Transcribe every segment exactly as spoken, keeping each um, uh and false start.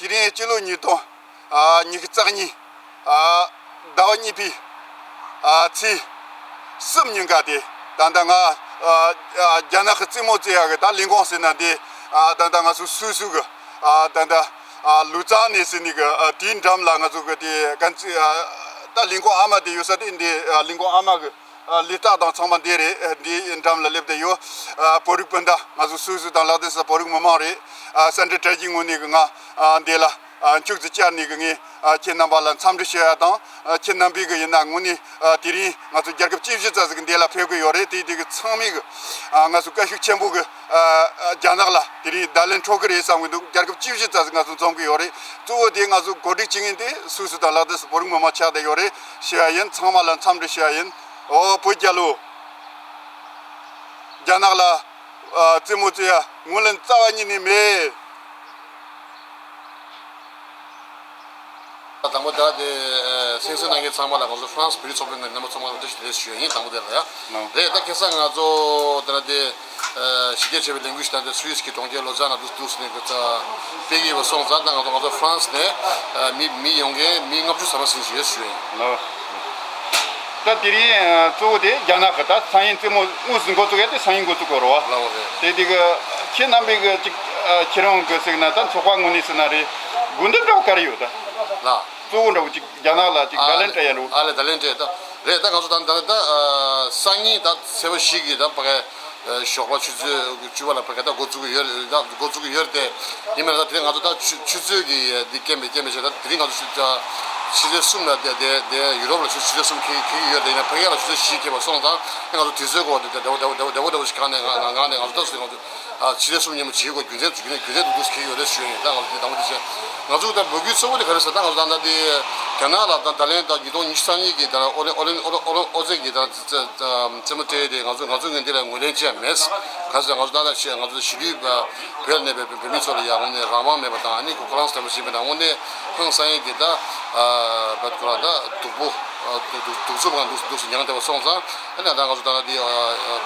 དེ་རིང་སྤྱི་ལོ་ཉིས་སྟོང་ཨ་ཉི་ཤུ་རྩ་གཉིས་ཨ་ཟླ་བ་གཉིས་པའི་ཨ་ཚེས་གསུམ་ཉིན་ཀ་དེ་ད་ལྟ་ང་ཨ་ཨ་རྒྱ་ནག་གི་རྩེད་མོ་རྩེ་ཡག་གི་ད་ལས་ཁུངས་ཟེར་ན་དེ་ཨ་ད་ལྟ་ང་ཚོ་སུད་སི་གི་ཨ་ད་ལྟ་ཨ་ལུ་ཙཱ་ནེ་ཟེར་ནི་གི་ཨ་དེའི་འགྲམ་ལ་ང་ཚོ་གི་དེ་གན་ཚི་ཨ་ད་ལས་ཁུངས་ཨ་མ་དེ་ཡོད་ས་དེ་འདི་ཨ་ལས་ཁུངས་ཨ་མ་གི་ཨ་ལས་རྟགས་དང་ཚང་མ་འདི་རེད། ཨ་འདི་འགྲམ་ལ་སླེབས་བསྡད་ཡོད། ཨ་བོད་རིགས་སྤུན་ཟླ་ང་ཚོ་སུད་སི་དང་ལག་དེབ་ས་བོད་རིགས་མི་མང་རེད། ཨ་སེན་ཊར་ཊར་གྱི་ངོས་ནས་གི་ང་ཨ་འདི་ལ་ཨ་མཇུག་ཏུ་བཅར་ནས་གི་ངས་ཨ་ཁྱེད་རྣམ་པ་ལ་འཚམས་འདྲི་ཞུ་ཡ་དང་། ཨ་ཁྱེད་རྣམ་པས་གི་ཡིན་ན་དངོས་གནས་ཨ་དེ་རིང་ང་ཚོ་རྒྱལ་ཁབ་བཅུ་བཞི་ཙམ་ཟིག་གི་འདི་ལ་ཕེབས་གི་ཡོད་རེད། དེ་དེ་གི་ཚང་མས་གི་ཨ་ང་ཚོ་བཀའ་ཤུགས་ཆེན་པོ་གི་ཨ་ཨ་རྒྱ་ནག་ལ་དེ་རིང་བརྡ་ལན་འཕྲོད་གི་རེད་བསམ་གི་འདུག་རྒྱལ་ཁབ་བཅུ་བཞི་ཙམ་ཟིག་ང་ཚོ་འཛོམས་གི་ཡོད་རེད། གཙོ་བོ་དེ་ང་ཚོ་གོ་སྒྲིག་བྱེད་མཁན་དེ་སུད་སི་དང་ལག་དེབ་ས་བོད་རིགས་མི་མང་ཆགས་བསྡད་ཡོད་རེད། ཞུ་ཡ་ཡིན། ཚང་མ་ལ་འཚམས་འདྲི་ཞུ་ཡ་ཡིན། ཨོ་བོད་རྒྱལ་ལོ། རྒྱ་ནག་ལ་ཨ་རྩེད་མོ་རྩེ་ཡ་ངོས་ལེན་རྩ་བ་ཉིད་ནས་མེད། དང་པོ་ད་དེ་སེམས་གསོ་གནང་མཁན་ཚང་མ་ལ་ང་ཚོ་ཧྥ་རན་སི་བོད་རིགས་ཚོགས་པའི་ངོས་ནས་རྣམ་པ་ཚང་མ་ལ་བཀྲ་ཤིས་བདེ་ལེགས་ཞུ་ཡ་ཡིན། དང་པོ་དེ་ལ་ཡ། ནོ། རེད། ད་ཁ་སང་ང་ཚོ་དེ་ལ་དེ་ཨ་ཞི་བདེ་བྱ་བའི་ལས་འགུལ་ཞིག་དང་དེ་སུད་སི་གི་གྲོང་ཁྱེར་ལོ་ཛ་ན་དུ་དུ་སུ་ནས་གི་ཙ་སྤེལ་གི་ཡོད་པ་སོང་ཙང་། ད་ང་ཚོ་ང་ཚོ་ཧྥ་རན་སི་ནས་ཨ་མི་མི་ཡོང་མཁན་མི་ལྔ་བཅུ་ཙམ་ཟིན་ཞིག་ཡོད་ཞུ་ཡ་ཡིན། ལོ། ད་དེ་རིང་ཨ་གཙོ་བོ་དེ་རྒྱ་ནག་གི་ད་སང་ཉིན་རྩེད་མོ་དངོས་སུ་འགོ་བཙུགས་ཡ་དེ་སང་ཉིན་འགོ་བཙུགས་དགོས་རེད་བ། ལའོ་རེད། དེ་དེ་གི་ཁྱེད་རྣམ་པས་གི་ཅིག་ཨ་ཁྱེད་རང་གི་ཟེར་ན་ད་ཚོགས་པ་ངོས་ནས་ཟེར་ན་རེད། དགོས་འདུན་འདྲ་བོ་ག་རེ་ཡོད་ད། ལ། གཙོ་བོ་འདྲ་བོ་ཅིག་རྒྱ་ནག་ལ་ཅིག་ཨ་བརྡ་ལན་ལེ། སྤྲད་ཡ་འདྲ་བོ། ཨ་ལེ་བརྡ་ལན་སྤྲད་ད། རེད། ད་ང་ཚོ་ད་ད་ད་ཨ་སང་ཉིན་ད་ཚེས་པ་བཞི་གི་ད་ཕ་གི་ཨ་ཞོགས་པ་ཆུ་ཚོད་བཅུ་པ་ལ་ཕ་གི་ད་འགོ་བཙུགས་ཀྱི་ཡོད་རེད། ད་འགོ་བཙུགས་ཀྱི་ཡོད་རེད་དེ། ཡིན་མིན་ད་དེ་རིང་ང་ཚོ་ད་ཆུ་ཆུ་ཚོད་ཀྱི་འདི་རྐྱེན་པས་རྐྱེན་པས་བྱས་ད་དེ་རིང་ང་ཚོ་ཆུ་ཚོད་ཕྱི་ཚེས་གསུམ་ལ་དེ་དེ་དེ་ཡུ་རོབ་ལ་ཆུ་ཆུ་ཚོད་གསུམ་འཁེལ་འཁེལ་གྱི་ཡོད་རེད། ཡིན་ན་ཕ་གི་ལ་ཆུ་ཚོད་བཞི་འཁེལ་བ་སོང་ཙང་ང་ཚོ་དུས་ཚོད་སྐོར་དེ་བདེ་བོ་བདེ་བོ་བདེ་བོ་བདེ་བོ་བདེ་བོ་ཞིག་གང་ནས་ང་ང་ང་ནས་ང་ཚོ་ད་སུ་ང་ཚོ། ཨ་ཕྱི་ཚེས་གསུམ་ཉིན་མོ་བྱེད་དགོས་རྒྱུ་མཚན་རྒྱུ་མཚན་རྒྱུ་མཚན་དུ་འདུག་སེ་ཡོད་རེད་ཞུ་ཡིན། ད་ང་ཚོ་དེ་དང་པོ་དེ་བྱས། ང་ཚོ་ད་འབོད་སྐུལ་གཙོ་བོ་དེ་ག་རེ་ཟེར་ན། ད་ང་ཚོ་ད་ལྟ་དེ་རྒྱ་ནག་ལ་ད་ད་ལན་ད་ཉིས་སྟོང་ཉི་ཤུ་རྩ་གཉིས་ཀྱི་ད་ཨོ་ལིན་ཨོ་ལིན་ཨོ་ལིན་ཨོ་ལིན་ཨོ་རྩེད་ཀྱི་ད་རྩེད་མོ་རྩེ་དེ་ང་ཚོ་ང་ཚོ་ངོས་འདི་ལ་ངོས་ལེན་བྱས་མེད། ག་རེ་ཟེར་ང་ཚོ་ད་ལྟ་ཤེས་ང་ཚོ་གཞིས་ལུས་བོད་ནས་བོད་མི་ཚོ་ལ་ཡ་དངོས་གནས་རང་དབང་མེད་པ་དང་། ཨ་ནི་ཁོ་ཁོ་རང་ཚོ་དམ་བཞིན་པའི་ནང་དངོས་གནས་ཧང་སང་ཡིན་གྱི་ད་བད་ཁོ་རང་ད་སྡུག་པོ་སྡུག་སྡུག་རྩུབ་ངང་འདུག་འདུག་སེ་མྱངས་བསྡད་པ་སོང་ཙང་། ཨ་ནི་ད་ང་ཚོ་ད་ལྟ་འདི་ཨ་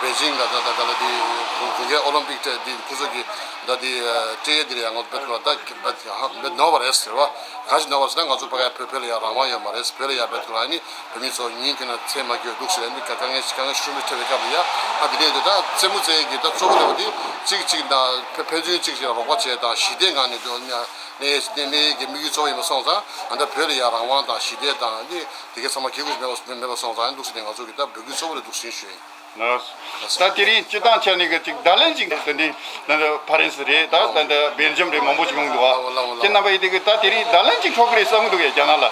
པེ་ཅིང་ལ་ད་ད་ད་ལྟ་འདི་གུང་ཁྲན་ཨོ་ལིམ་པིག་ད་འདི་ཁོ་ཚོ་གི་ད་འདི་ཨ་སྤྲད་ཡས་འདི་ལ་ཡང་ང་ཚོ་བད་ཁོ་རང་ད་བད་ཧ་བད་ནོར་བ་རེད་ཟེར་བ། ག་ཞིག་ནོར་བ་ཟེར་ན་ང་ཚོ་ཕ་གི་བོད་བོད་ལ་ཡང་རང་དབང་ཡོད་མ་རེད། བོད་ལ་ཡང་བད་ཁོ་རང་ཨ་ནི་བོད་མི་ཚོ་ཉིན་གུང་ན་ཚེ་མ་འགྱོད་འདུག་ཟེར་ཨ་ནི་དཀའ་དཀའ་ངལ་དཀའ་ངལ་ཤུགས་ཆེན་པོ་འཕྲད་པའི་སྐབས་ལ་ཡ། ཨ་འདི་ནས་འདི་ད་རྩེད་མོ་རྩེ་ཡས་ཀྱི་ད་གཙོ་བོ་འདྲ་བོ་འདི་གཅིག་གཅིག་དང་ཕན་ཕན་ཚུན་གཅིག་གཅིག་ལ་རོགས་པ་བྱས་དང་ཞི་བདེ་ངང་ནས་འདུག་ཨ་ནི། གནས་གནས་ཡས་ཀྱི་དམིགས་ཡུལ་གཙོ་བོ་ཡིན་པ་སོང་ཙང་། ང་ཚོ་བོད་ལ་ཡང་རང་དབང་དང་ཞི་བདེ་དང་ནི་དེ་གའི་ཚང་མ་གི་གུ་མེད་པ་མེད་པ་སོང་ཙང་འདུག་ཟེར་ནས་ང་ཚོ་གི་ད་འབོད་སྐུལ་གཙོ་བོ་རེད་འདུག་ཟེར་ཞུ་ཡིན། ལགས། ད་དེ་རིང་སྤྱི་བཏང་ཆ་ནས་གི་ཅིག་བརྡ་ལན་ཅིག་དེ་འདི་ད་ལྟ་ཕ་རན་སི་རེད། ད་ད་ལྟ་སྦེལ་ཇམ་རེད། མང་པོ་ཅིག་ཡོང་འདུག་ཨ། ལགས་ལགས་ལགས། ཁྱེད་རྣམ་པ་ཡིས་དེ་གི་ད་དེ་རིང་བརྡ་ལན་ཅིག་འཕྲོད་གི་རེད་བསམ་གི་འདུག་གས་རྒྱ་ནག་ལ།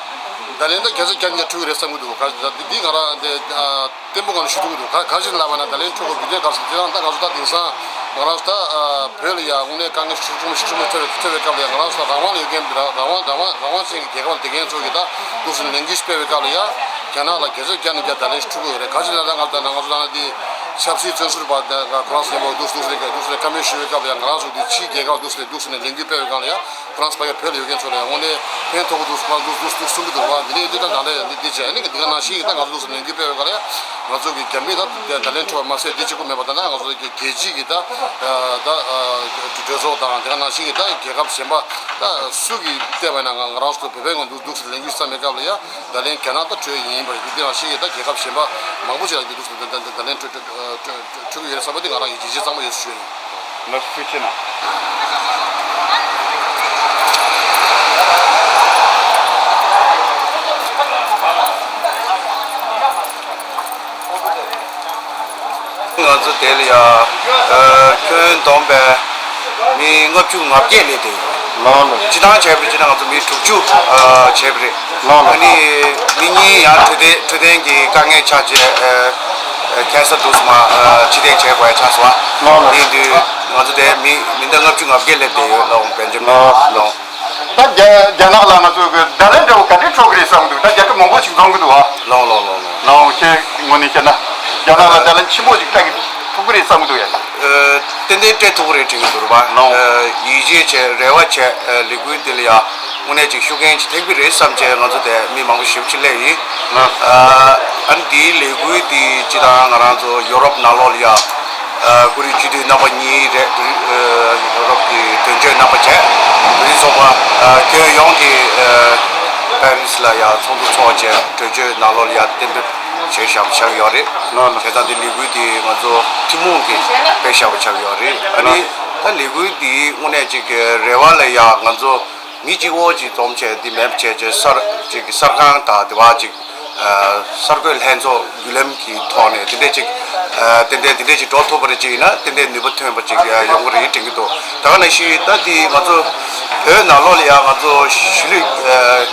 བརྡ་ལན་ད་ག་ཚོད་བརྒྱབ་ནས་འཕྲོད་གི་རེད་བསམ་གི་འདུག་ག་ད་འདི་འདི་ང་རང་འདི་ཨ། བརྟན་པོ་ངང་ནས་ཞུ་ཐུབ་ཀྱི་འདུག་ག་ག་ཅི་ལབ་པ་ན་བརྡ་ལན་འཕྲོད་དགོས་རྒྱུ་མཚན་ག་རེ་ཟེར་དེ་རང་ད་ང་ཚོ་ད་དེང་སང་ང་རང་ཚོ་ད་བོད་ལ་ཡ་དངོས་གནས་དཀའ་ངལ་ཤུགས་ཆེན་པོ་ཤུགས་ཆེན་པོ་འཕྲད་པའི་འཕྲད་པའི་སྐབས་ལ་ཡ་ང་རང་ཚོ་ད་རང་དབང་ལ་ཡོད་མཁན་རང་དབང་རང་དབང་རང་དབང་ཅན་གྱི་རྒྱལ་ཁབ་ལ་བསྡད་མཁན་ཚོ་གི་ད་འདུག་སེ་ལས་འགུལ་སྤེལ་བའི་སྐབས་ལ་ཡ་རྒྱ་ནག་ལ་ག་ཚོད་བརྒྱབ་ནས་བརྒྱབ་བརྡ་ལན་ཞིག་འཕྲོད་ཀྱི་ཡོད་རེད། ག་ཅི་ལབ་ན་ང་ཚོ་ད་ང་ཚོ་ད་ནང་དེ་ཆབ་སྲིད་བཙོན་ཟུར་པ་ད་ཁོ་རང་ཚོ་མཉམ་པོ་འདུག་སེ་འདུག་སེ་འདུག་སེ་བཀའ་མོལ་ཞུ་བའི་སྐབས་ལ་ཡ་ང་རང་ཚོ་དེ་ཕྱིའི་རྒྱལ་ཁབ་འདུག་སེ་འདུག་སེ་ལས་འགུལ་སྤེལ་བའི་སྒང་ལ་ཡ། ཁོ་རང་ཚོ་ཕ་གིར་བོད་ལ་ཡོད་མཁན་ཚོ་ལ་ཡང་དངོས་གནས་ཕན་ཐོགས་ཀྱི་འདུག་ཟེར་འདུག་འདུག་འདུག་གསུང་གི་འདུག་བ། འདི་ནས་འདི་ལྟར་ནང་ལ་འདི་འདི་བྱས་ནི་འདི་ག་ནང་བཞིན་ཡིན། ད་ང་ཚོ་འདུག་སེ་ལས་འགུལ་སྤེལ་བའི་སྒང་ལ་ཡང་ང་ཚོ་གི་རྒྱ་མི་ད་བརྡ་ལན་འཕྲོད་པ་མ་ཟད་འདི་གཅིག་པུ་མེད་པ། ད་ནང་ང་ཚོ་གི་རྒྱལ་སྤྱི་གི་ད་ད་གྲོས་ཚོགས་དང་དེ་ག་ནང་བཞིན་གྱི་ད་རྒྱལ་ཁབ་གཞན་པ་ད་སུ་གིས་བལྟས་པ་ཡིན་ན་ང་ང་རང་ཚོ་བོད་པའི་ངོས་འདུག་འདུག་སེ་ལས་འགུལ་བརྩམས་པའི་སྐབས་ལ་ཡང་བརྡ་ལན་རྒྱ་ནག་ད་འཕྲོད་ཡིན་པ་འདི་ནང་བཞིན་གྱི་ད་རྒྱལ་ཁབ་གཞན་པ་མང་པོ་ཞིག་ལ་འདི་འདུག་སེ་བརྡ་ལན་འཕྲོད་འཕྲོད་འཕྲོད་ཀྱི་ཡོད་བསམ་པ་འདི་ང་རང་གི་ཡིད་ཆེས་གཙང་མ་ཡོད་ཞུ་ཡིན། ལགས་སོ། ཐུགས་རྗེ་གནང་། ང་ཚོ་དེ་ལ་ཡ་ཨ་ཁྱོན་བསྡོམས་པས་མི་ལྔ་བཅུ་ང་བརྒྱད་སླེབས་ཏེ་ཡོད། ལགས་ལགས། སྤྱི་བཏང་བྱས་པ་ཅིག་ན་ང་ཚོ་མི་དྲུག་ཅུ་ཨ་བྱས་པ་རེད། ལགས་ལགས། ཨ་ནི་མི་གཉིས་ཡང་འཕྲོད་བསྟེན་འཕྲོད་བསྟེན་གྱི་དཀའ་ངལ་ཆགས་རྗེས་ཨ་ཨ་ཁེན་སར་འདུག་སེ་མར་ཨ་ཕྱིར་འཐེན་བྱེད་དགོས་ཡ་ཆགས་སོང་། ལགས་ལགས། དེ་དུས་ང་ཚོ་དེ་མི་མི་འདི་ལྔ་བཅུ་ང་བརྒྱད་སླེབས་བསྡད་ཡོད། ལགས་འོང་བན་ཇམ། ལགས་ལགས། ལགས་འོང་། ད་རྒྱ་རྒྱ་ནག་ལ་ང་ཚོ་གི་བརྡ་ལན་འདྲ་བོ་ག་འདྲས་འཕྲོད་གི་རེད་བསམ་གི་འདུག་ད་རྒྱལ་ཁབ་མང་པོ་ཞིག་འཛོམས་གི་འདུག་ཨ། ལགས་འོང་། ལགས་འོང་། ལགས་འོང་། ལགས་འོང་། ཁྱེད་ངོས་ནས་བཤད་ན་རྒྱ་ནག་ལ་བརྡ་ལན་ཆེན་པོ་ཞིག་སྤྲད་གི་ཐུབ་གི་རེད་བསམ་གི་འདུག་ཡ། ཨ་ཏན་ཏན་སྤྲད་ཐུབ་ཀྱི་རེད་དྲན་གྱི་འདུག་རེད་པ། ལགས་འོང་། ཨ་ཡིད་ཆེས་བྱས་རེ་བ་བྱས་ཨ་ལས་འགུལ་འདི་ལ་ཡ་དངོས་གནས་ཅིག་ཤུགས་རྐྱེན་ཅིག་ཐེབས་ཀྱི་རེད་བསམ་བྱས་ང་ཚོ་དེ་མི་མང་པོ་ཞེ་པོ་ཅིག་སླེབས་ཡིན། ལགས། ཨ་ཨ་ནི་འདིའི་ལས་འགུལ་འདི་སྤྱི་བཏང་ང་རང་ཚོ་ཡོ་རོབ་ནང་ལོགས་ལ་ཡ་ ཨ། ཀུ་རེ་སྤྱི་འཐུས་རྣམ་པ་གཉིས་རེད། ཨ། ཡོ་རོབ་ཀྱི་དོན་གཅོད་རྣམ་པ་བཅས་དེ་རིང་ཚོགས་པ། ཨ། ཁྱོན་ཡོངས་ཀྱི། ཨ། པེ་རི་སི་ལ་ཡང་ཚོགས་འདུ་ཚོགས་བྱས་གྲོས་ཆོད་ནང་ལོགས་ལ་ཡང་གཏན་འབེབས་བྱས་བཞག་པ་ཆགས་ཡོད་རེད། ལགས་ལགས། བྱས་ཙང་དེ་ལས་འགུལ་དེ་ང་ཚོ་ཐུན་མོང་གིས་སྤེལ་བཞག་པ་ཆགས་ཡོད་རེད། ཨ་ནི་ལགས། ད་ལས་འགུལ་དེའི་དངོས་གནས་ཅིག་རེ་བ་ལ་ཡང་ང་ཚོ་མི་གཅིག་པོ་ཅིག་འཛོམས་བྱས་དེ་མེད་པ་བྱས་བྱས་གསར་ཅིག་གསར་ཁང་དང་དེ་བ་ཅིག་ཨ། གསར་འགོད་ལྷན་ཚོགས་བརྒྱུད་ལམ་གྱི་ཐོག་ནས་དེ་འདྲས་ཅིག་ཨ། ཏན་ཏན་དེ་འདྲས་ཅིག་འགྲོ་ཐུབ་པ་རེད་ཅིག་ཡིན་ན་ཏན་ཏན་ནུས་པ་ཐོན་པ་ཅིག་ཡོང་གི་རེད་དྲན་གྱི་འདུག་ད་ག་ནང་བཞིན་ད་དེ་ང་ཚོ་བོད་ནང་ལོགས་ལ་ཡང་ང་ཚོ་གཞིས་ལུས། ཨ།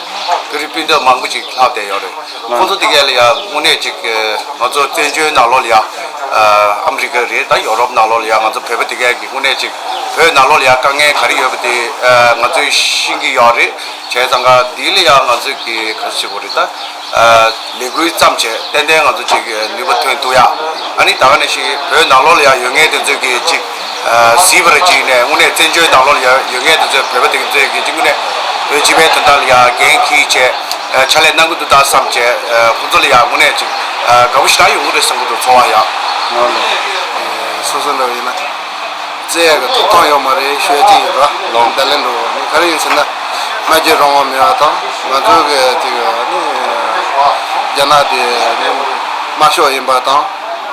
བོད་རིགས་སྤུན་ཟླ་མང་པོ་ཅིག་ལྷག་བསྡད་ཡོད་རེད། ཁོང་ཚོ་དེ་གས་ལ་ཡང་དངོས་གནས་ཅིག་ཨ། ང་ཚོ་བཙན་བྱོལ་ནང་ལོགས་ལ་ཡང་། ཨ། ཨ་མི་རི་ཀ་རེད། ད་ཡོ་རོབ་ནང་ལོགས་ལ་ཡང་ང་ཚོ་བོད་པ་དེ་གས་ཀྱི་དངོས་གནས་ཅིག་བོད་ནང་ལོགས་ལ་ཡང་དཀའ་ངལ་ག་རེ་ཡོད་པ་དེ། ཨ། ང་ཚོས་ཤེས་ཀྱི་ཡོད་རེད། བྱས་ཙང་ཀ་འདི་ལ་ཡང་ང་ཚོས་ཀྱི་ག་ཚོད་བྱེད་དགོས་རེད་ད། ཨ། ལས་འགུལ་བརྩམས་བྱས་ཏན་ཏན་ང་ཚོ་ཅིག་ནུས་པ་ཐོན་ཐུབ་ཡ། ཨ་ནི་ད་ག་ནང་བཞིན་བོད་ནང་ལོགས་ལ་ཡང་ཡོད་མཁན་དེ་ཚོས་ཀྱི་ཅིག་ཨ། གཟིགས་པར་བྱས་ནས་དངོས་གནས་བཙན་བྱོལ་ནང་ལོགས་ལ་ཡང་ཡོད་མཁན་དེ་ཚོས་བོད་པ་དེ་ཚོས་ཀྱི་ཅིག་དངོས་གནས་བོད་སྤྱི་པའི་དོན་དག་ལ་ཡང་འགན་འཁྱེར་བྱས། ཨ། ཕྱག་ལས་གནང་གི་འདུག་ད་བསམ་བྱས། ཨ། ཁོང་ཚོ་ལ་ཡང་དངོས་གནས་ཅིག་ཨ། དགའ་པོ་ཞེ་དྲག་ཡོང་གི་རེད་བསམ་གྱི་འདུག་ཚོར་བ་ཡང་། སོ་སོ་འདྲ་བ་ཡིན་ན། བཙལ་ཡག་གི་ཐོབ་ཐང་ཡོད་མ་རེད་ཞུ་ཡ་གཅིག་ཡིན་ར། ལོང་བརྡ་ལན་འགྲོ་བ་ནི་ག་རེ་ཡིན་ཟེར་ན། སྨྲ་བརྗོད་རང་དབང་མེད་པ་དང་ང་ཚོ་གི་ཅིག་ནི་རྒྱ་ནག་དེ་ནི་དམར་ཤོག་ཡིན་པ་དང་།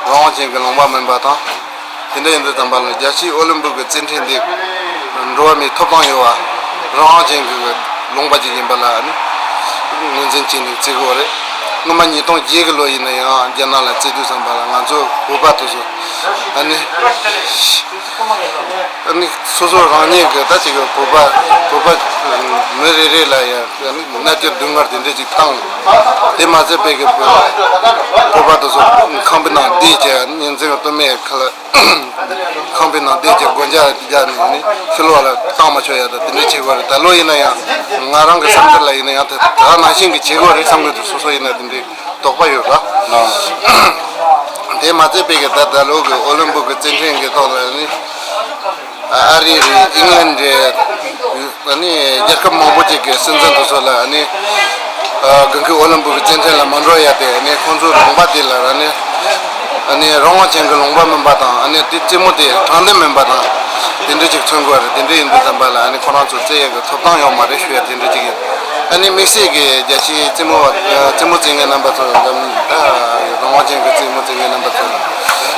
རང་དབང་ཅན་གྱི་ལུང་པ་མིན་པ་དང་། དེ་འདྲ་ཡིན་དུས་ཙམ་པ་ལ་རྒྱལ་སྤྱིའི་ཨོ་ལིམ་པིག་གི་རྩེད་འགྲན་འདི་འགྲོ་བ་མིའི་ཐོབ་ཐང་ཡོད་པ། རང་དབང་ཅན་གྱི་ལུང་པ་ཅིག་ཡིན་པ་ལ་ནི་ངོས་འཛིན་བྱས་ནས་བརྩི་དགོས་རེད། སྔོན་མ་ཉིས་སྟོང་བརྒྱད་གི་ལོ་ཡིན་ན་ཡང་རྒྱ་ནག་ལ་རྩེད་དུས་ཙམ་པ་ལ་ང་ཚོ་བོད་པ་དེ་ཚོ་ཨ་ནི། ཨ་ནི་སོ་སོ་རང་ཉིད་ཀྱི་ད་ཅིག་བོད་པ་བོད་པ་མི་རེ་རེ་ལ་ཡང་ཨ་ནི་མནའ་སྐྱེལ་སྡུག་བསྔལ་དེ་འདྲ་ཅིག་བཏང་། དེ་མ་ཟད་པའི་གི་བོད་པ་དེ་ཚོ་ཁང་པའི་ནང་བསྡད་བྱས་ཉིན་མཚན་དུ་མའི་ཁ་ལ་ཁང་པའི་ནང་བསྡད་བྱས་སྒོ་ལྕགས་བརྒྱབ་ནས་ནི་ཕྱི་ལོགས་ལ་བཏང་མ་ཆོག་ཡ་ད་དེ་འདྲ་བྱེད་དགོས་རེད། ད་ལོ་ཡིན་ན་ཡང་ང་རང་གི་བསམ་འཆར་ལ་ཡིན་ན་ཡང་དེ་ད་ནང་བཞིན་གྱི་བྱེད་དགོས་རེད་བསམ་གི་འདུག་སོ་སོ་ཡིན་ན་དེ་འདྲའི་དོགས་པ་ཡོད་ར། དེ་མ་ཚད་པའི་གི་ད་ད་ལོ་གི་ཨོ་ལིམ་པིག་གི་རྩེད་འགྲན་གི་ཐོག་ལ་ནི་ཨ་རི་རེད། ཨིང་ལན་རེད། ཨ་ནི་རྒྱལ་ཁབ་མང་པོ་ཅིག་གི་སྲིད་འཛིན་དེ་ཚོ་ལ་ཨ་ནི་ཨ་དགུན་ཁའི་ཨོ་ལིམ་པིག་གི་རྩེད་འགྲན་ལ་མ་འགྲོ་ཡ་དེ་ཨ་ནི་ཁོང་ཚོའི་ལུང་པ་དེ་ལ་ཨ་ནི་ཨ་ནི་རང་དབང་ཅན་གྱི་ལུང་པ་མིན་པ་དང་ཨ་ནི་དེ་རྩེད་མོ་དེ་དྲང་བདེན་མིན་པ་དང་དེ་འདྲ་ཅིག་མཚོན་དགོས་རེད། དེ་འདྲ་ཡིན་དུས་ཙམ་པ་ལ་ཨ་ནི་ཁོ་རང་ཚོ་རྩེད་ཡ་གི་ཐོབ་ཐང་ཡོད་མ་རེད་ཞུ་ཡ་དེ་འདྲ་ཅིག་ཡིན། ཨ་ནི་དམིགས་བསལ་གྱི་རྒྱལ་སྤྱིའི་རྩེད་མོ་བ་རྩེད་མོ་རྩེད་མཁན་རྣམ་པ་ཚོ་འཛམ་ད་རང་དབང་ཅན་གྱི་རྩེད་མོ་རྩེད་མཁན་རྣམ་པ་ཚོ་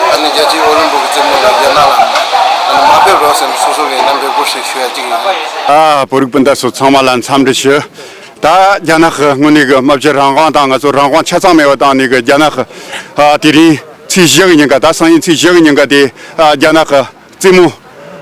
ཨ་ནི་རྒྱལ་སྤྱིའི་ཨོ་ལིམ་པིག་གི་རྩེད་མོ་ལ་རྒྱ་ནག་ལ་ཨ་ནི་མ་ཕེབས་རོགས་ཟེར་ནས་སོ་སོ་གི་རྣམ་པའི་སྐོར་ཞིག་ཞུ་ཡ་གཅིག་ཡིན། ཨ། བོད་རིགས་སྤུན་ཟླ་ཚོ་ཚང་མ་ལ་འཚམས་འདྲི་ཞུ། ད་རྒྱ་ནག་གི་དངོས་གནས་གི་སྨྲ་བརྗོད་རང་དབང་དང་ང་ཚོ་རང་དབང་ཆ་ཚང་མེད་པ་བཏང་ནས་གི་རྒྱ་ནག་གི་ཨ་དེ་རིང་ཚེས་བཞི་གི་ཉིན་ཀ་ད་སང་ཉིན་ཚེས་བཞི་གི་ཉིན་ཀ་དེ་ཨ་རྒྱ་ནག་གི་རྩེད་མོ་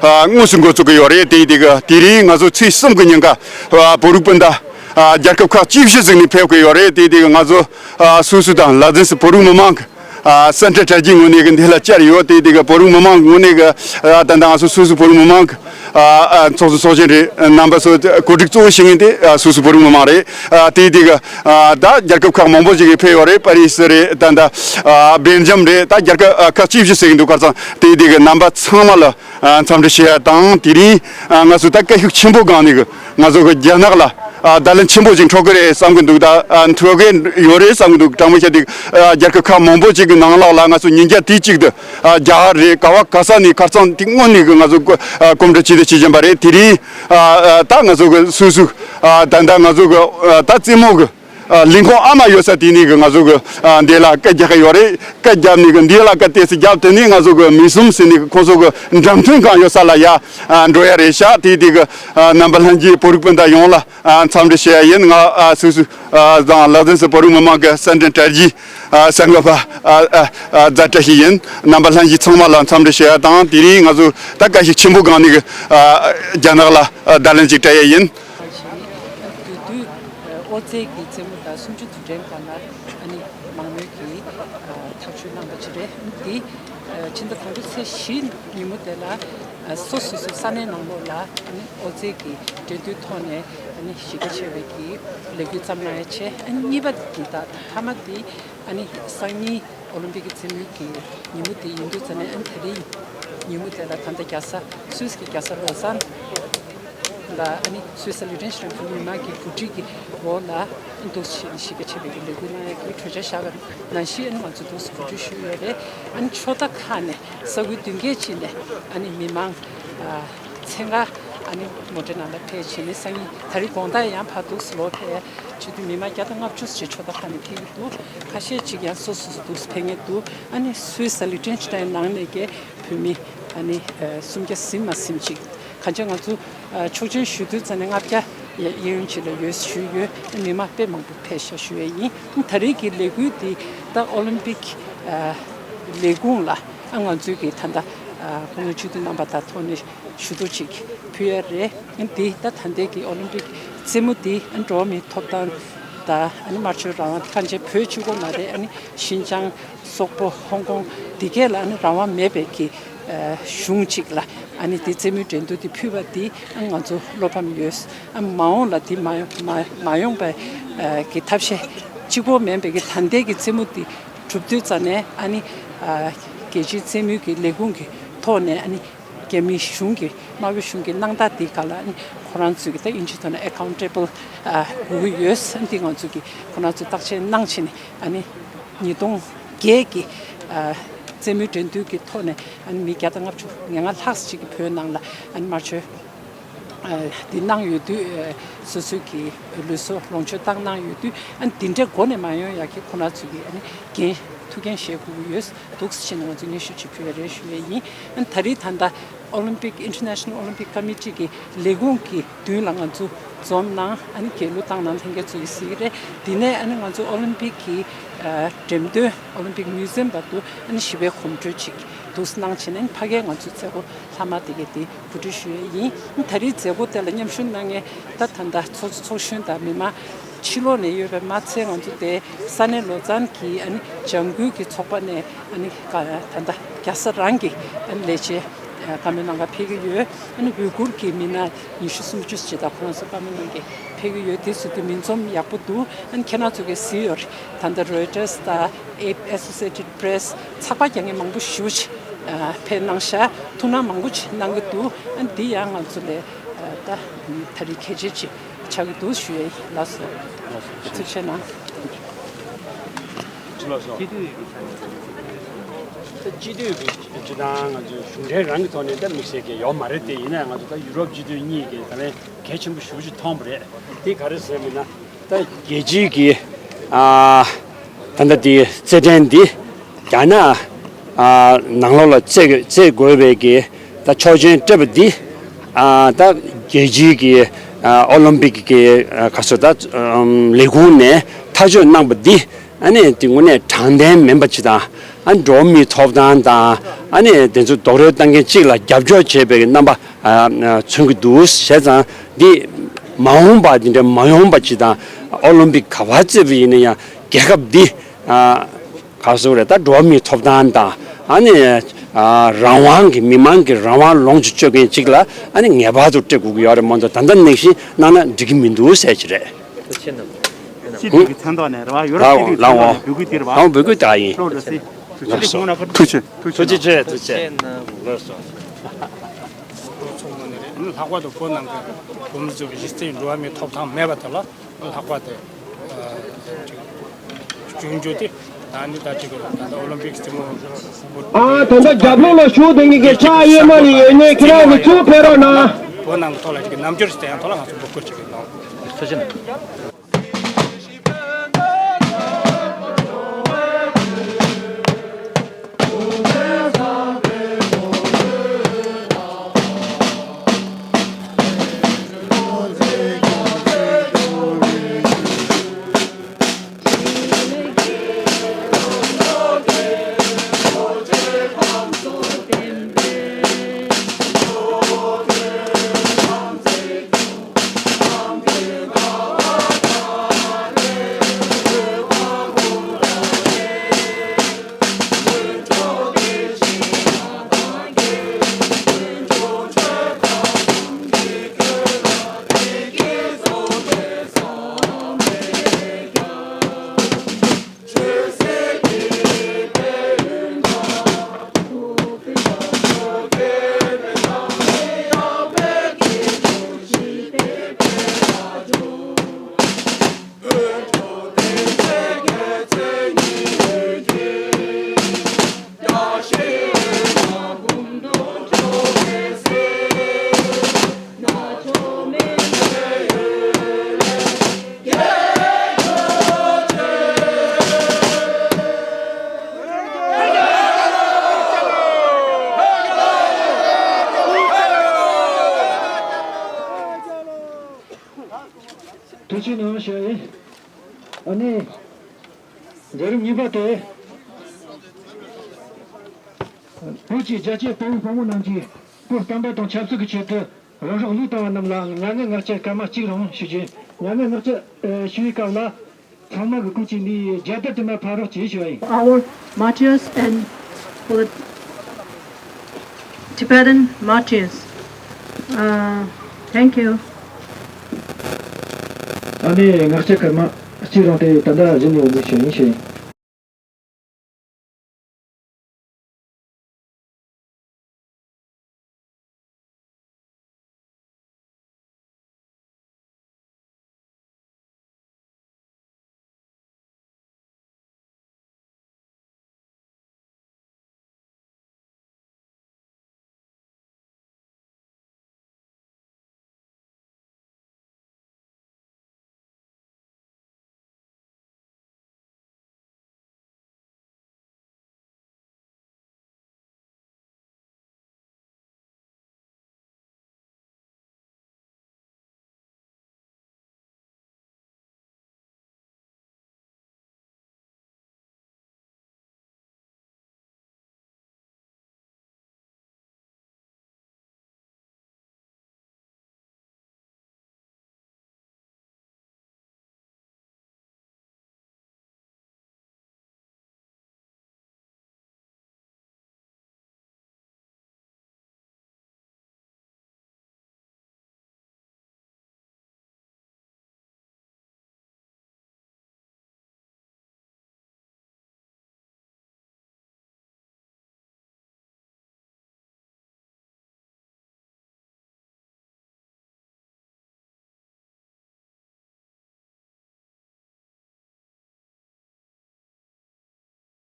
ཨ་དངོས་སུ་འགོ་བཙུགས་ཀྱི་ཡོད་རེད། དེ་དེ་གི་དེ་རིང་ང་ཚོ་ཚེས་གསུམ་གི་ཉིན་ཀ་ཨ་བོད་རིགས་སྤུན་ཟླ་ཨ་རྒྱལ་ཁབ་ཁག་བཅུ་བཞི་ཟིན་ནས་ཕེབས་ཀྱི་ཡོད་རེད། དེ་དེ་གི་ང་ཚོ་ཨ་སུད་སི་དང་ལ་དྭགས་སི་བོད་རིགས་མི་མང་གི་ཨ་སེན་ཊར་དྲ་རྒྱའི་ངོས་ནས་གི་འདི་ལ་བཅར་ཡོད། དེ་དེ་གི་བོད་རིགས་མི་མང་ངོས་ནས་གི་ཨ་ད་ལྟ་ང་ཚོ་སུད་སི་བོད་རིགས་མི་མང་གི་ཨ་ཨ་ཚོགས་གཙོ་ཚོགས་གཞོན་རེད། རྣམ་པ་ཚོ་གོ་སྒྲིག་གཙོ་བོ་བྱེད་མཁན་དེ་ཨ་སུད་སི་བོད་རིགས་མི་མང་རེད། ཨ་དེ་དེ་གི་ཨ་ད་རྒྱལ་ཁབ་ཁག་མང་པོ་ཞིག་གི་ཕེབས་ཡོད་རེད། པ་རི་སི་རེད། ད་ལྟ་ཨ་སྦེལ་ཇམ་རེད། ད་རྒྱལ་ཁབ་ཨ་ཁག་བཅུ་བཞི་ཟེར་གི་འདུག་ཁ་སང་དེ་དེ་གི་རྣམ་པ་ཚང་མ་ལ་ཨ་འཚམས་འདྲི་ཞུ་ཡ་དང་། དེ་རིང་ཨ་ང་ཚོ་ད་སྐད་ཤུགས་ཆེན་པོ་སྒང་ནས་གི་ང་ཚོ་གི་རྒྱ་ནག་ལ་ཨ་བརྡ་ལན་ཆེན་པོ་ཞིག་འཕྲོད་གི་རེད་བསམ་གི་འདུག་ད་ཨ་འཕྲོད་གི་ཡོད་རེད་བསམ་གི་འདུག་དྲང་མོ་བཤད་དུས་ཨ་རྒྱལ་ཁབ་ཁག་མང་པོ་ཞིག་གི་ནང་ལོགས་ལ་ང་ཚོ་ཉིན་རྒྱབ་དུས་གཅིག་ཏུ་ཨ་རྒྱ་གར་རེད། ག་བ་ག་ས་ནས་ཁ་སང་དེ་སྔོན་ནས་གི་ང་ཚོ་གོ་ཨ་གོམ་བགྲོད་བྱས་ཏེ་བྱེད་བཞིན་པ་རེད། དེ་རིང་ཨ་ཨ་ད་ང་ཚོ་གི་སུད་སི་ཨ་ད་ད་ང་ཚོ་གི་ཨ་ད་རྩེད་མོ་གི་ཨ་ལས་ཁུངས་ཨ་མ་ཡོད་ས་དེ་ནས་གི་ང་ཚོ་གི་ཨ་འདི་ལ་སྐད་རྒྱག་གི་ཡོད་རེད། སྐད་རྒྱབ་ནས་གི་འདི་ལ་སྐད་ཏོག་ཙམ་རྒྱབ། དེ་ནས་ང་ཚོ་གི་མི་གསུམ་ཟེར་ནས་གི་ཁོང་ཚོ་གི་འགྲེམས་སྟོན་ཁང་ཡོད་ས་ལ་ཡ་ཨ་འགྲོ་ཡ་རེད་ཤག་དེ་དེ་གི་ཨ་རྣམ་པ་ལྷན་རྒྱས་བོད་རིགས་སྤུན་ཟླ་ཡོངས་ལ་ཨ་འཚམས་འདྲི་ཞུ་ཡ་ཡིན། ང་ཨ་སུད་སི་ཨ་དང་ལ་དྭགས་སི་བོད་རིགས་མི་མང་གི་སེན་ཊར་དྲ་རྒྱའི་ཨ་གསར་འགོད་པ་ཨ་ཨ་ཨ་རྫ་བཀྲ་ཤིས་ཡིན། རྣམ་པ་ལྷན་རྒྱས་ཚང་མ་ལ་འཚམས་འདྲི་ཞུ་ཡ་དང་། དེ་རིང་ང་ཚོ་ད་སྐད་ཤུགས་ཆེན་པོ་སྒང་ནས་གི་ཨ་རྒྱ་ནག་ལ་ཨ་བརྡ་ལན་ཅིག་སྤྲད་ཡ་ཡིན། དེ་དུས་ཨོ་རྩལ་གྱི་རྩེད་མོ་དང་གསུམ་བཅུ་དུས་དྲན་སྒང་ལ་ཨ་ནི་མང་མོས་ཀྱིས་ཨ་ཐག་གཅོད་གནང་བ་ཅིག་རེད། འདི་ཕྱི་ཟླ་དང་པོ་ཚེས་བཞི་ཉིན་མོ་དེ་ལ་ཨ་སོ་སོ་སོའི་ས་གནས་ནང་ལོགས་ལ་ཨ་ནི་ཨོ་རྩལ་གྱི་འགྲན་བསྡུར་ཐོག་ནས་ཨ་ནི་གཞི་རྒྱ་ཆེ་བའི་གི་ལས་འགུལ་བརྩམས་གནང་ཡ་བྱས། ཨ་ནི་གཉིས་པ་འདི་དག་མཐའ་མ་འདི་ཨ་ནི་སང་ཉིན་ཨོ་ལིམ་པིག་གི་རྩེད་མོའི་གི་ཉིན་མོ་དེ་ཡིན་དུས་ཙ་ནས། ཨ་ནི་དེ་རིང་ཉིན་མོ་དེ་ལ་ད་ལྟ་རྒྱལ་ས་སུད་སི་གི་རྒྱལ་ས་ལོ་ཙཱན་ ལ་ཨ་ནི་སུད་སི་ལི་ཊེན་ཤི་ཊན་བོད་མི་མང་གི་གོ་སྒྲིག་གི་འོག་ལ་འདུག་སེ་གཞིས་ཀ་ཆེ་བའི་གི་ལས་འགུལ་གནང་ཡག་གི་གྲོས་འཆར་བཞག་པ་ནང་བཞིན་ཨ་ནི་ང་ཚོས་འདུག་སེ་གོ་སྒྲིག་ཞུས་ཡོད་རེད། ཨ་ནི་ཕྱོགས་མཐའ་ཁག་ནས་ས་ཁུལ་བདུན་བརྒྱད་ཅིག་ནས་ཨ་ནི་མི་མང་ཚན་ཁ་ཨ་ནི་མོ་ཊའི་ནང་ལ་ཕེབས་བྱས་ནས་སང་ཉིན་ད་རེས་དགོང་དག་ཡང་ཕར་འདུག་སེ་ལོག་ཕེབས་བྱེད་དུས་མི་མང་བརྒྱ་དང་ལྔ་བཅུ་ཅིག་ཕྱོགས་མཐའ་ཁག་ནས་ཕེབས་ཀྱི་འདུག་ཁ་ཤས་ཅིག་ཡང་སོ་སོ་སོ་འདུག་སེ་ཕེབས་མཁན་འདུག་ཨ་ནི་སུད་སི་ལི་ཊེན་ཤི་ཊན་ནང་ནས་ཀྱི་བོད་མི་ཨ་ནི་སུམ་བརྒྱ་ཟིན་མ་ཟིན་ཅིག་གང་ཅི་ང་ཚོ་ཆོག་མཆན་ཞུ་དུས་ཙམ་ནས་ལྔ་བརྒྱ་གཡས་གཡོན་ཅིག་ལ་ཡོད་ཞུས་ཡོད། མི་མང་དཔེ་མང་པོ་ཕེབས་ཤག་ཞུ་ཡས་ཡིན། ད་རེས་ཀྱི་ལས་འགུལ་འདི་ད་ཨོ་ལིམ་པིག་ལས་ཁུངས་ལ་ང་ཚོས་ཀྱི་ད་ལྟ་སྐུ་ངོ་སྤྱི་འཐུས་རྣམ་པ་དང་ཐོག་ནས་ཞུ་གཏུག་ཅིག་ཕུལ་ཡ་རེད། འདི་ད་ད་ལྟའི་གི་ཨོ་ལིམ་པིག་རྩེད་མོ་འདི་འགྲོ་བ་མིའི་ཐོབ་ཐང་དང་ཨ་ནི་སྨྲ་བརྗོད་རང་དབང་ཐམས་ཅད་བོད་གཅིག་པོ་མ་རེད། ཨ་ནི་ཤིན་ཅང་སོག་པོ་ཧོང་ཀོང་འདི་གས་ལ་ཨ་ནི་རང་དབང་མེད་པའི་གི་གཞུང་གཅིག་ལ་ཨ་ནི་དེ་རྩེད་མོའི་འགྲན་བསྡུར་དེ་ཕུལ་བ་དེ་ང་ཚོ་བློ་ཕམ་ཡོད། ཨ་མ་འོངས་ལ་དེ་མ་མ་མ་ཡོང་པའི་གི་ཐབས་ཤེས་གཅིག་པོ་མིན་པའི་གི་ད་ལྟའི་གི་རྩེད་མོ་དེ་གྲུབ་དུས་ཙམ་ནས་ཨ་ནི་རྒྱལ་སྤྱིའི་རྩེད་མོའི་གི་ལས་ཁུངས་ཀྱི་ཐོག་ནས་ཨ་ནི་རྒྱ་མི་གཞུང་གི་དམར་པོའི་གཞུང་གི་སྣང་དག་དེ་ག་ལ་ཨ་ནི་ཁོ་རང་ཚོས་གི་ད་དབྱིན་ཇིའི་ཐོག་ནས་ཨེ་ཁའུན་ཊེ་བལ་དགོས་ཀྱི་ཡོད། ཨ་ནི་དེ་ང་ཚོས་གི་ཁོ་རང་ཚོས་བརྟག་དཔྱད་གནང་བྱས་ནས་ཨ་ནི་ཉིས་སྟོང་བརྒྱད་ཀྱི་རྩེད་མོའི་འགྲན་བསྡུར་གྱི་ཐོག་ནས་ཨ་ནི་མི་བརྒྱ་དང་ལྔ་བཅུ་ང་ལྔ་ལྷག་ཅིག་གིས་བོད་ནང་ལ་ཨ་ནི་སྨྲ་བརྗོད་འདི་གནང་ཡོད་དུས་སོ་སོའི་གི་ལུས་སྲོག་ལོངས་སྤྱོད་བཏང་གནང་ཡོད་དུས་ཨ་ནི་འདི་འདྲའི་མགོ་ནས་མ་ཡོང་ཡག་གི་ཁོ་རང་ཚོས་གི་ཨ་ནི་འགན་ཐུགས་འགན་བཞེས་དགོས་ཀྱི་ཡོད་འདུག་ཟེར་ནས་ང་ཚོས་སྙན་ཞུ་ཅིག་ཕུལ་བ་རེད་ཞུ་ཡས་ཡིན། ཨ་ནི་ད་རེས་ད་ལྟ་ཨོ་ལིམ་པིག་International Olympic Committee གི་ལས་ཁུངས་ཀྱི་མདུན་ལ་ང་ཚོ་འཛོམས་གནང་། ཨ་ནི་རྒྱལ་གླུ་བཏང་གནང་ལྷན་རྒྱས་ཚོ་ཡིས་གཟིགས་ཀྱི་རེད། དེ་ནས་ཨ་ནི་ང་ཚོ་ཨོ་ལིམ་པིག་གི་འགྲེམས་སྟོན་ཨོ་ལིམ་པིག་མིའུ་ཛི་ཡམ་བར་དུ་ཨ་ནི་ཞི་བའི་གོམ་བགྲོད་ཅིག་འདུག་གནང་བྱས་ནས་ཕ་གིར་ང་ཚོའི་མཛད་སྒོ་ལྷག་མ་དེ་གའི་དེ་གོ་སྒྲིག་ཞུ་ཡས་ཡིན། ཨ་ནི་ད་རེས་མཛད་སྒོ་དེ་ལ་མཉམ་ཞུགས་གནང་མཁན་ད་ད་ལྟ་ཚོགས་གཙོ་ཚོགས་གཞོན་དང་མི་མང་ཕྱི་ལོགས་ནས་ཡོད་པའི་མ་ཚད་ང་ཚོ་དེ་ས་གནས་ལོ་ཙཱན་གྱི་ཨ་ནི་ལྗང་ཁུ་གི་ཚོགས་པ་ནས་ཨ་ནི་ད་ལྟ་རྒྱལ་ས་རང་གི་ཨ་ནི་ལས་བྱེད་བཀའ་མོལ་གནང་ག་ཕེབས་ཀྱི་ཡོད། ཨ་ནི་ཝི་གུར་གྱི་མི་སྣ་ཉི་ཤུ་སུམ་ཅུ་ཅིག་དང་ཁོང་ཚོ་བཀའ་མོལ་གནང་ག་ཕེབས་ཀྱི་ཡོད། དེ་ཚོ་དེ་མི་འཛོམས་ཡག་པོ་འདུག་ཨ་ནི་ཁྱེད་རང་ཚོ་གིས་གཟིགས་ཡོད་རེད། ད་ལྟ་Reuters དང་Associated Press ཚགས་པར་རྒྱག་མཁན་མང་པོ་ཞེ་པོ་ཅིག་ཕེབས་གནང་ཤག་ཐུགས་སྣང་མང་པོ་ཅིག་གནང་གི་འདུག་ཨ་ནི་འདི་ཡང་ང་ཚོ་ལས་ད་ད་རེས་གལ་ཆེ་ཅིག་ཆགས་ཀྱི་འདུག་ཞུ་ཡས་ཡིན། ལགས་སོ། ཐུགས་རྗེ་གནང་། ལགས་སོ། སྤྱི་འཐུས་ཀྱི་སྤྱི་བཏང་ང་ཚོའི་གཞུང་འབྲེལ་རང་གི་ཐོག་ནས་ད་དམིགས་བསལ་གྱི་ཡོད་མ་རེད་དེ། ཡིན་ན་ང་ཚོ་ད་ཡུ་རོབ་སྤྱི་འཐུས་གཉིས་ཀྱིས་ད་ལན་གལ་ཆེན་པོ་ཞེ་པོ་ཅིག་མཐོང་བ་རེད། དེ་ག་རེ་ཟེར་མིན་ན། ད་རྒྱལ་སྤྱིའི་གི་ཨ་ད་ལྟ་དེ་རྩེད་འགྲན་འདི་རྒྱ་ནག་ཨ་ནང་ལོགས་ལ་རྩེད་རྩེད་དགོས་པའི་གི་ད་ཆོག་མཆན་སྤྲད་པ་འདི་ཨ་ད་རྒྱལ་སྤྱིའི་གི་ཨ་ཨོ་ལིམ་པིག་གི་ཨ་ག་ཚོད་ད་ཨམ་ལས་ཁུངས་ནས་ཐག་གཅོད་གནང་པ་འདི་ཨ་ནི་དེ་དངོས་གནས་དྲང་བདེན་མིན་པ་ཅིག་དང་། ཨ་འགྲོ་བ་མིའི་ཐོབ་ཐང་དང་ཨ་ནི་དེ་ཚོ་རྡོག་རོལ་བཏང་མཁན་གཅིག་ལ་རྒྱབ་སྐྱོར་བྱེད་པའི་རྣམ་པ་ཨ་མཚོན་གྱི་འདུག་བྱས་ཙང་འདི་མ་འོངས་པ་འདི་འདྲ་མ་ཡོང་པ་ཅིག་དང་། ཨོ་ལིམ་པིག་ག་པར་རྩེད་པ་ཡིན་ན་ཡང་རྒྱལ་ཁབ་འདི་ཨ་ག་ཟེར་རེད། ད་འགྲོ་བ་མིའི་ཐོབ་ཐང་དང་ཨ་ནི་ཨ་རང་དབང་གི་མི་མང་གི་རང་དབང་ལོངས་སུ་སྤྱོད་མཁན་གཅིག་ལ་ཨ་ནི་ངེས་པར་དུ་སྤྲད་དགོས་ཀྱི་ཡོད་རེད་མ་གཏོགས། ད་ལྟ་ནང་བཞིན་གནང་ན་འགྲིག་གི་མི་འདུག་ཟེར་གྱི་རེད། ཐུགས་རྗེ་གནང་། སྤྱི་འཐུས་ཀྱི་མཚན་ཐོག་ནས་རེད་བ། ཡོ་རོབ་སྤྱི་འཐུས་ཀྱི་མཚན་ཐོག་ནས་འབོད་སྐུལ་དེ་རེད་བ། ལའོ་འབོད་སྐུལ་དེ་ཡིན། ལོ་འགྲོ་སྲིད། ཐུགས་རྗེ་ཆེ། ཐུགས་རྗེ་ཆེ། ཐུགས་རྗེ་ཆེ། ལགས་སོ། ལྷག་པར་དུ་བོད་ནང་གི་བོད་མི་ཚོ་གི་གཞི་རྩའི་འགྲོ་བ་མིའི་ཐོབ་ཐང་མེད་པ་དེ་ལ་ལྷག་པར་དུ་སྐྱོན་བརྗོད་དེ། ད་ནི་ད་ཅིག་ད་ལྟ་ཨོ་ལིམ་པིག་རྩེད་མོ། ཨ་ད་ལྟ་རྒྱབ་ལོགས་ལ་བཞུགས་བསྡད་མཁན་གྱི་ཕྱག་གཡས་མ་ལ་ཡོད་མཁན་ཁྱེད་རང་ཚོ་ཚུར་ཕེབས་རོགས་གནང་། བོད་ནང་གི་ཐོག་ལ་ཅིག་རྣམ་འགྱུར་ཞིག་སྟོན་ཡག་ཐོག་ལ་ང་ཚོ་འབོད་སྐུལ་བྱེད་ཀྱི་ཡིན། ཐུགས་རྗེ་གནང་། མཛད་རིམ་གཉིས་པ་དེ། བོད་ཀྱི་རྒྱལ་གཅེས་དཔའ་བོ་དཔའ་མོ་རྣམས་ཀྱིས་བོད་བསྟན་པ་དང་ཆབ་སྲིད་ཀྱི་ཆེད་དུ་རང་སྲོག་བློས་བཏང་བ་རྣམས་ལ་མྱ་ངན་ངག་བཅད་སྐར་མ་གཅིག་རིང་ཞུ་རྒྱུ། མྱ་ངན་ངག་བཅད་ཞུ་བའི་སྐབས་ལ། ཚང་མ་གི་སྐུ་མཁྱེན་ནས་རྒྱལ་དར་དུ་མ་ཕབ་རོགས་ཞེས་ཞུ་བ་ཡིན། Our martyrs and for the Tibetan martyrs. Uh, thank you. ཨ་ནི་ངག་བཅད་སྐར་མ་གཅིག་རིང་དེ་ད་ལྟ་གཞི་ནས་འོ་འདི་ཞུ་ཡིན་ཞུ་ཡིན།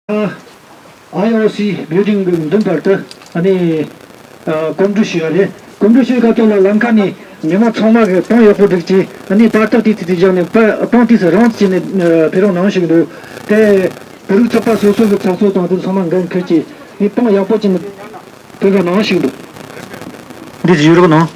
ཨ་ཨའི་ཨོ་སི་བིལ་ཌིང་གི་མདུན་བར་དུ་ཨ་ནི་ཨ་གོམ་བགྲོད་ཞུས་པ་རེད། གོམ་བགྲོད་ཞུས་སྐབས་དེ་ལ་ལམ་ཁ་ནས་མི་མང་ཚང་མ་གིས་པང་ཡག་པོ་སྒྲིག་བྱས། ཨ་ནི་པར་རྟགས་དེ་ཚོ་དེ་བཞག་ནས་པ་པང་དེ་ཚོ་རང་བྱས་ནས་ཨ་ཕེབས་རོགས་གནང་ཞུས་འདུག་དེ་བོད་རིགས་ཚོགས་པ་སོ་སོ་གི་ཚོགས་གཙོ་དང་དེ་ཚང་མ་འགན་འཁུར་བྱས་ནས་པང་ཡག་པོ་བྱས་ནས་ཕེབས་རོགས་གནང་ཞུས་འདུག་འདི་ཚོ་ཡོད་རོགས་གནང་།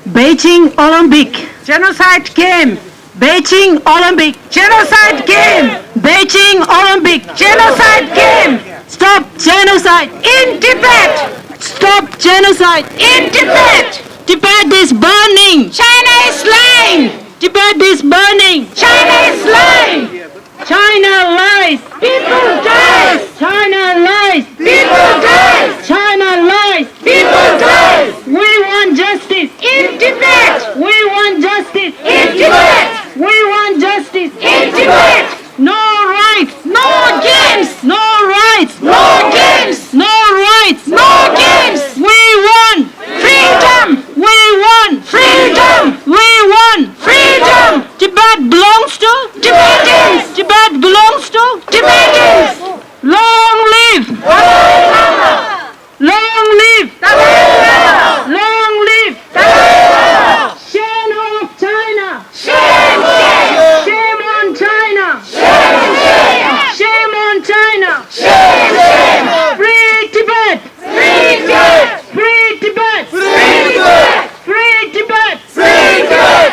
Beijing Olympic. Genocide game. Beijing Olympic. Genocide game. Beijing Olympic. Genocide game. Stop genocide in Tibet. Stop genocide in Tibet. Tibet is burning. China is lying. Tibet is burning. China is lying. China lies. People dies. China lies. People dies. China lies. People dies. We want justice. In Tibet. We want justice. In Tibet. We want justice. In Tibet. No rights. No games. No rights. No games. No rights. No games. We want freedom! We want freedom! We want freedom! Tibet belongs to Tibetans! Tibet belongs to Tibetans! Long live! Long live! Long live! Shame of China! Shame, shame! Shame on China! Shame, shame! Shame on China! Shame, shame! Free Tibet! Free Tibet! Free Tibet! Free Tibet! Free Tibet!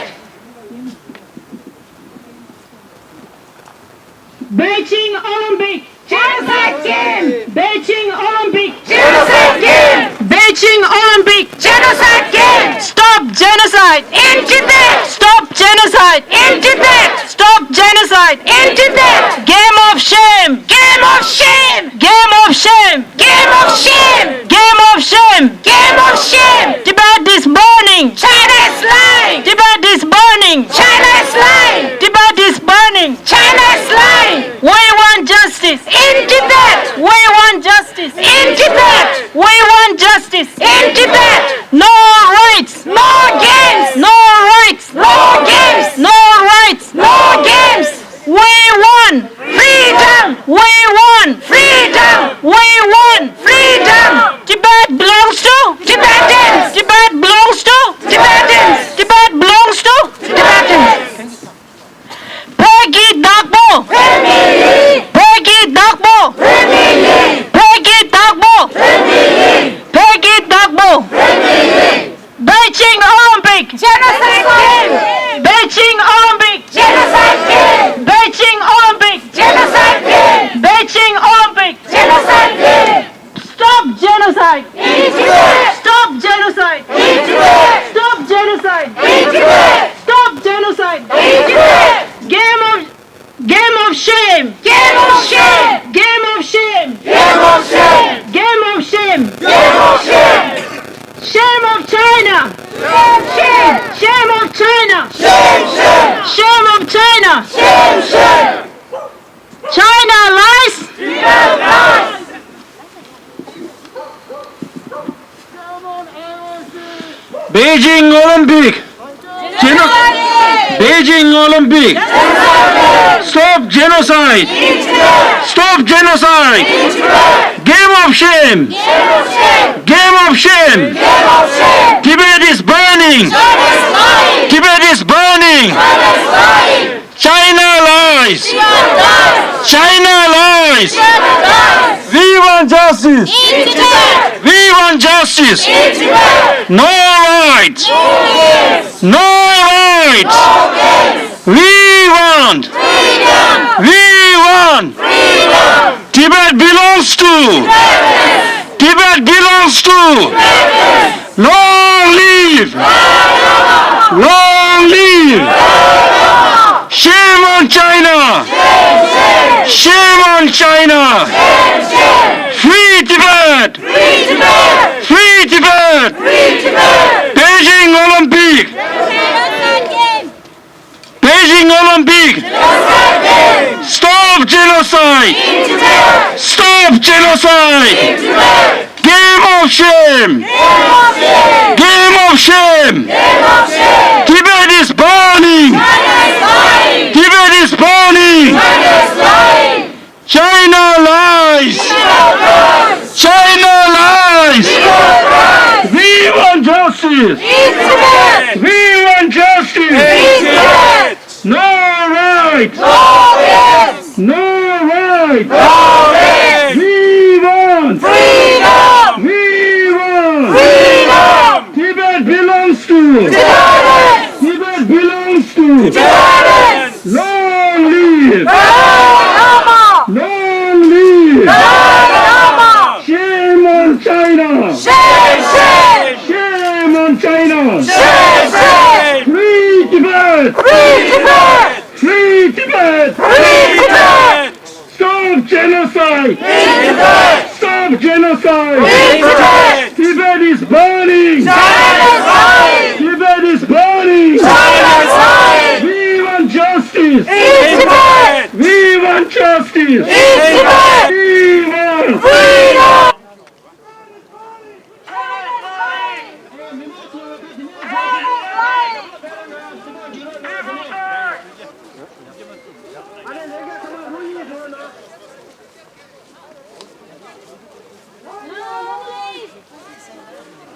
Beijing Olympic! Genocide game! Beijing Olympic! Genocide game! Beijing Olympic! Genocide game! Stop genocide in Tibet! Stop genocide in Tibet! Stop genocide in Tibet! Game of shame! Game of shame! Game of shame! Game of shame! Game of shame! Game of shame! Tibet is burning! China is lying! Tibet is burning! China is lying! Tibet is burning! China is lying! We want justice! In Tibet! We want justice! In Tibet! We want justice! In Tibet! No rights! No games! No rights! No games! No rights! No games! We want freedom! We want freedom! We want freedom! Tibet belongs to Tibetans! Tibet belongs to Tibetans! Tibet belongs to Tibetans! བོད་ཀྱི་བདག་པོ། བོད་མི་ཡིན། བོད་ཀྱི་བདག་པོ། བོད་མི་ཡིན། བོད་ཀྱི་བདག་པོ། བོད་མི་ Stop genocide! Stop genocide! Stop genocide! Game of, game of shame! Game of shame! Game of shame! Game of shame! Game of shame! Game of shame! Game of shame! Shame of China! Shame! Shame of China! Shame! Shame! Shame of China! Shame! Shame! China lies! Beijing Olympic! Geno- Beijing Olympic! Stop genocide! Stop genocide! Game of shame! Game of shame! Tibet is burning! Tibet is burning! China lies! China lies! We want justice! We want justice! No rights! No rights! We want! We want! Tibet belongs to! Tibet belongs to! Long live! Long live! Shame on China! Shame on China! Free Tibet! Free Tibet! Beijing Olympic! Beijing Olympic! Stop genocide! Stop genocide! Game of shame! Game of shame! Tibet is burning! Tibet is burning! China lies! China lies! We want justice! We want justice! No rights! No rights! We want! We want! Tibet belongs to! Tibet belongs to! Long live! Long live! Shame on China! Shame, shame! Shame on China! Shame, shame! Free Tibet! Free Tibet! Free Tibet! Free Tibet! Stop genocide! Free Tibet! Stop genocide! Free Tibet! Tibet is burning! China is burning! Tibet is burning! China is burning! We want justice! In Tibet! We want justice! In Tibet! We want freedom!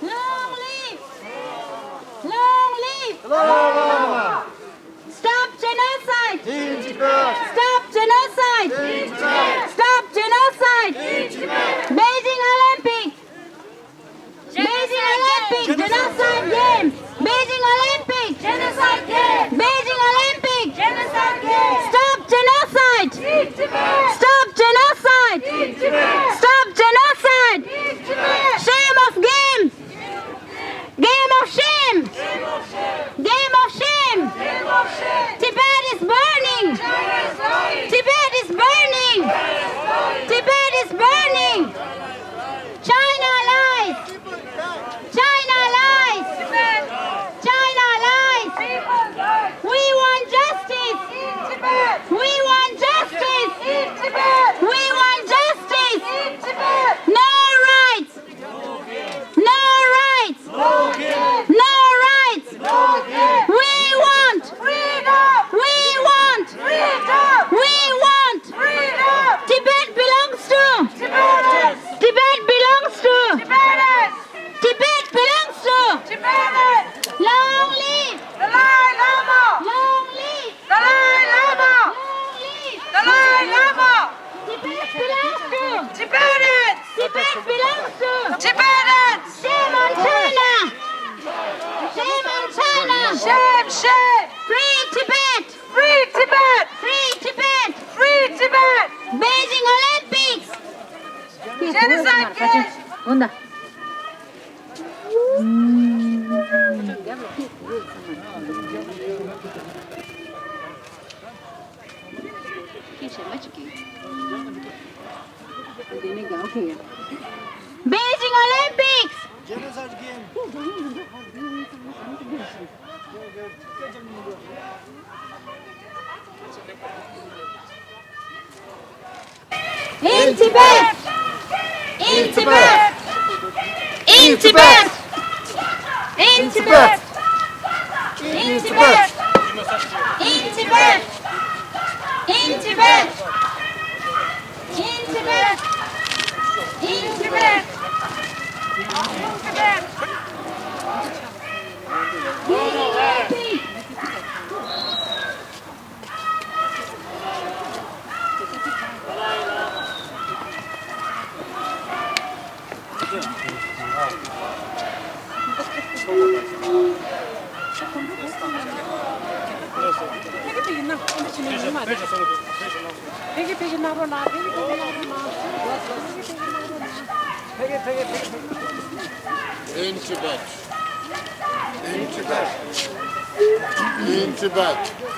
Long live! Long live! Long live! Stop genocide! Stop genocide! Stop genocide! Beijing Olympic! Beijing Olympic genocide game! Beijing Olympic genocide game! Beijing Olympic genocide game! Stop genocide! Stop genocide! Stop genocide! Shame of game! Game of shame! Game of shame! Tibet is burning! Tibet is burning! Tibet is burning! China lies! China lies! China lies! We want justice! We want justice! We want justice! No rights! No rights! No rights! We want! We want! We want! Tibet belongs to! Tibet belongs to! Tibet belongs to! Long live! Dalai Lama! Long live! Dalai Lama! Long live! Dalai Lama! Tibet belongs to! Tibetans! Tibet belongs to! Tibetans! Shame on China! Shame on China! Shame, shame! Free Tibet! Free Tibet! Free Tibet! Free Tibet! Beijing Olympics! Genocide case! Beijing Olympics! In Tibet! In Tibet! In Tibet! In Tibet! In Tibet. In Tibet. In Tibet. Beijing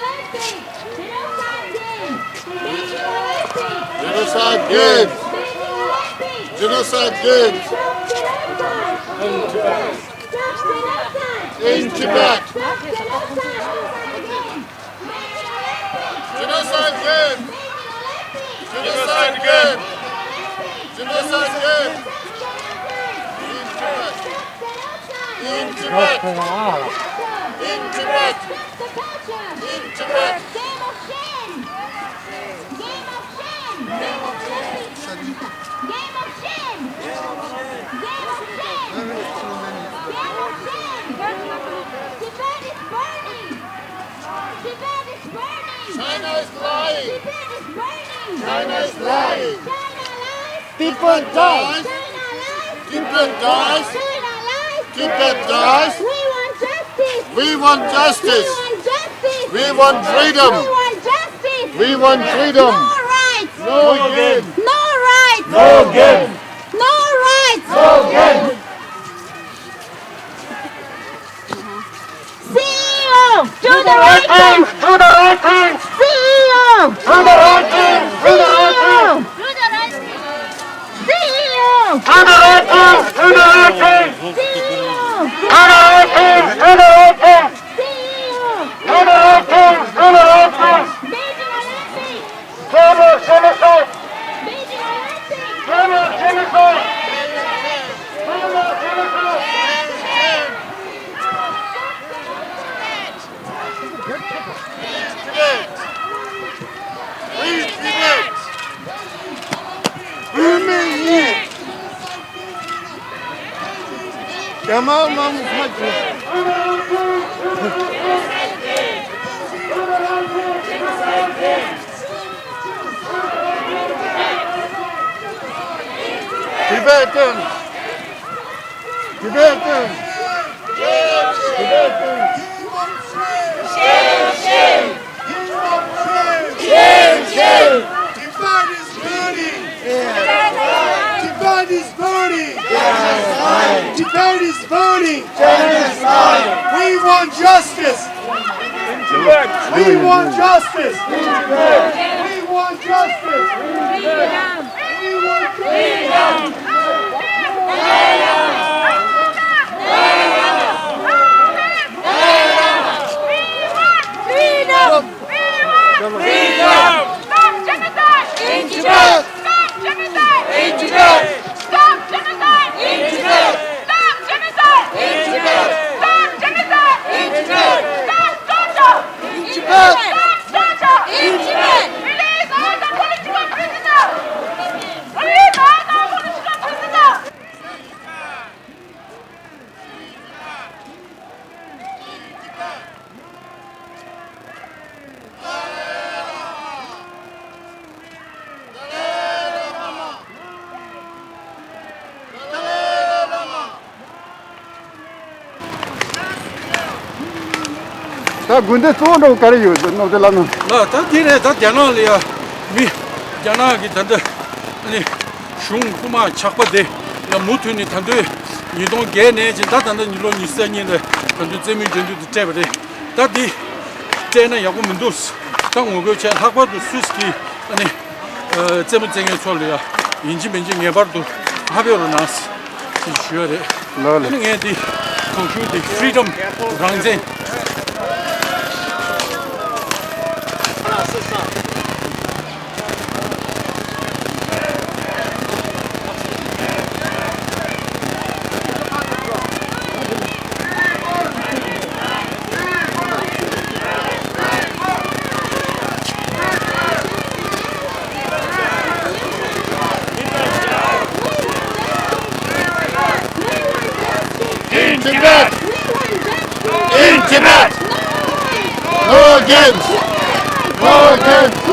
Olympics, Genocide Games. Beijing Olympics, Genocide Games. Genocide Games. Stop genocide. In Tibet. Stop genocide. In Tibet. Stop genocide. Genocide Games! Genocide Games! Genocide Games! In Tibet! In Tibet! In Tibet! In Tibet! Game of shame! Game of shame! Game of shame! Game of shame! Game of shame! Game of shame! Game of shame! Tibet is burning! Tibet is burning! China is lying! Tibet is burning! China is lying! China lies! Tibet dies! China lies! Tibet dies! China lies! Tibet dies! We want justice! We want justice! We want justice! We want freedom! We want justice! We want freedom! No rights! No game! No rights! No game! No rights! No game! C E O, do the right thing! Do the right thing! C E O, do the right thing! Do the right thing! C E O, do the right thing! Do the right thing! C E O, do the right thing! Do the right thing! C E O, do the right thing! Do the right thing! Beijing Olympics! Shame on genocide! Beijing Olympics! Shame on genocide! Shame on genocide! Free Tibet! Free Tibet! བོད་མི་ཡིན། རྒྱ་དམར་དམག་མི་ཚོགས་ཀྱི། Tibetans! Tibetans! Tibetans! Shame, shame! Shame, shame! Tibet is burning! Tibet is burning! Tibet is burning! We want justice! We want justice! We want justice! We want freedom! Freedom! Freedom! Stop genocide! In Tibet! Stop genocide! In Tibet! Stop genocide! In Tibet! Stop genocide! In Tibet! Stop genocide! In Tibet! Stop torture! In Tibet! Stop torture! In Tibet! Release all the political prisoners! Release all the political prisoners! ད་དགོན་སྡེ་གཙོ་བོ་འདྲ་བོ་ག་རེ་ཡོད་ཟེར་ནོར་བུ་བླ་མ། ལགས། ད་དེ་རེད། ད་རྒྱ་ནག་ལ་ཡ་མི་རྒྱ་ནག་གི་ད་ལྟ་ནི་གཞུང་རྐུ་མ་ཇག་པ་དེ་ལ་མུ་མཐུད་ནས་ད་ལྟ་ ཉིས་སྟོང་བརྒྱད་ནས་ཅིག་ད་ད་ལྟ་ཉིས་ལོ་ཉི་ཤུ་རྩ་གཉིས་ལ་ད་དུང་རྩེད་མོའི་འགྲན་བསྡུར་དེ་སྤྲད་པ་རེད། ད་འདི་སྤྲད་ན་ཡག་པོ་མི་འདུག་ད་ངོ་རྒོལ་བྱས། ལྷག་པར་དུ་སུད་སི་གི་ཨ་ནི་རྩེད་མོ་རྩེ་མཁན་ཚོ་ལ་ཡ་ཡིན་གཅིག་མིན་གཅིག་ངེས་པར་དུ་ཧ་པེ་རོ་ནང་ཞེས་ཞུ་ཡ་རེད། ལགས་ལགས། ཨ་ནི་ངས་འདི་གོང་ཞུས་འདི་Freedom རང་བཙན། In Tibet! In Tibet! No games! No games!